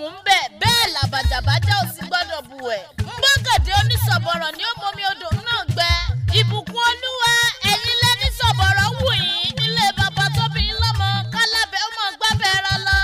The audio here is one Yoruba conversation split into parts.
mú ń bẹ̀, bẹ́ẹ̀ làbàjàbájá ò sì gbọ́dọ̀ bù ẹ̀. Nbọ́gàdé onísọ̀bọ̀rọ̀ ni ó momi odò náà gbẹ. Ìbùkún Olúwa, ẹ̀yin lẹ́ni sọ̀bọ̀rọ̀ wù yín nílé bàbá tó bí yín lọ́mọ, kálábẹ́ ó mọ̀ gbábẹ́ ẹran lọ.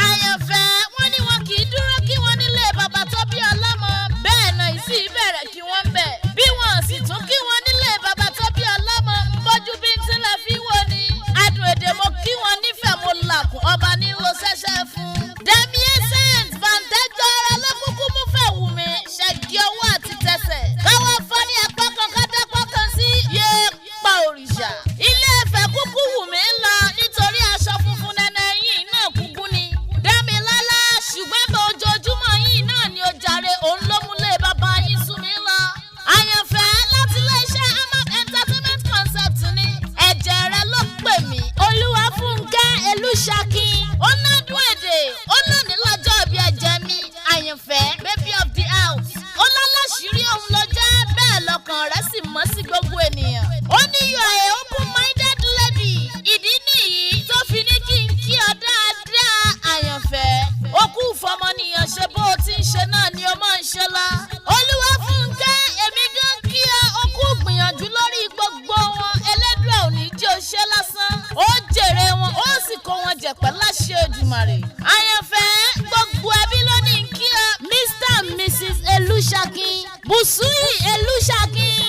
Àyànfẹ́, wọ́n ní wọn kì í dúró kí wọ́n nílé bàbá tó bí ọlọ́mọ, bẹ́ẹ̀ náà ìsì bẹ̀rẹ̀ kí wọ́n bẹ̀. Bí wọn sì tún kí wọ́n nílé bàbá tó bí ọlọ́mọ, ń bọ́jú bí tí la fi wò ni. Adùn èdè mo kí wọn nífẹ̀ẹ́, mo làkùn ọba ní lo ṣẹ́ṣẹ́ fún. Demi Essence bàǹtẹ́jọ́ ara lọ́kúkú mú fẹ́ wù mí, ṣẹ́gi ọwọ́ àti tẹsẹ̀. Káwọ́ fọ́ ní apá kan ká dápá kan sí, yéé pa òrìṣà. Ilé Ifẹ̀ kúkú wù mí lọ nítorí aṣọ funfun nẹ́nẹ́ yìí náà kúkú ni. Dámilọ́lá, ṣùgbọ́n bá ojoojúmọ́ yìí náà ni ó jàre, òun ló múlé bàbá yín sú mi lọ. Àyànfẹ́, láti iléeṣẹ́ Amap Entertainment Concept ni ẹ̀jẹ̀ rẹ ló pè mí. Olúwafúnkẹ́ Elúṣakin, ó nádùn èdè, ó lónìí lọ́jọ́ ìbí ẹ̀jẹ̀ mi. Àyànfẹ́, baby of the house, ó lálàṣírí òun ló jẹ́ bẹ́ẹ̀, lọ́kàn rẹ̀ sì mọ́ sí gbogbo ènìyàn. Ó ní you are a open minded lady. Ìdí nìyí tó fi ní kí n kí ọ dáadáa, àyànfẹ́. Ó kú fọmọnìyàn ṣe, bó o ti ń ṣe náà ni o máa ń ṣe lọ. Olúwafúnkẹ́, èmi gan kí ọ, ó kú gbìyànjú lórí gbogbo wọn. Ẹlẹ́dùà ò ní jẹ́ o ṣe lásán. Ó jèrè wọn, ó sì kó wọn jẹ̀pẹ́ láṣẹ Èdùmàrè. Àyànfẹ́, gbogbo ẹbí ló ní kí ọ. Mr and Mrs Elúṣakin, Bùsúyì Elúṣakin.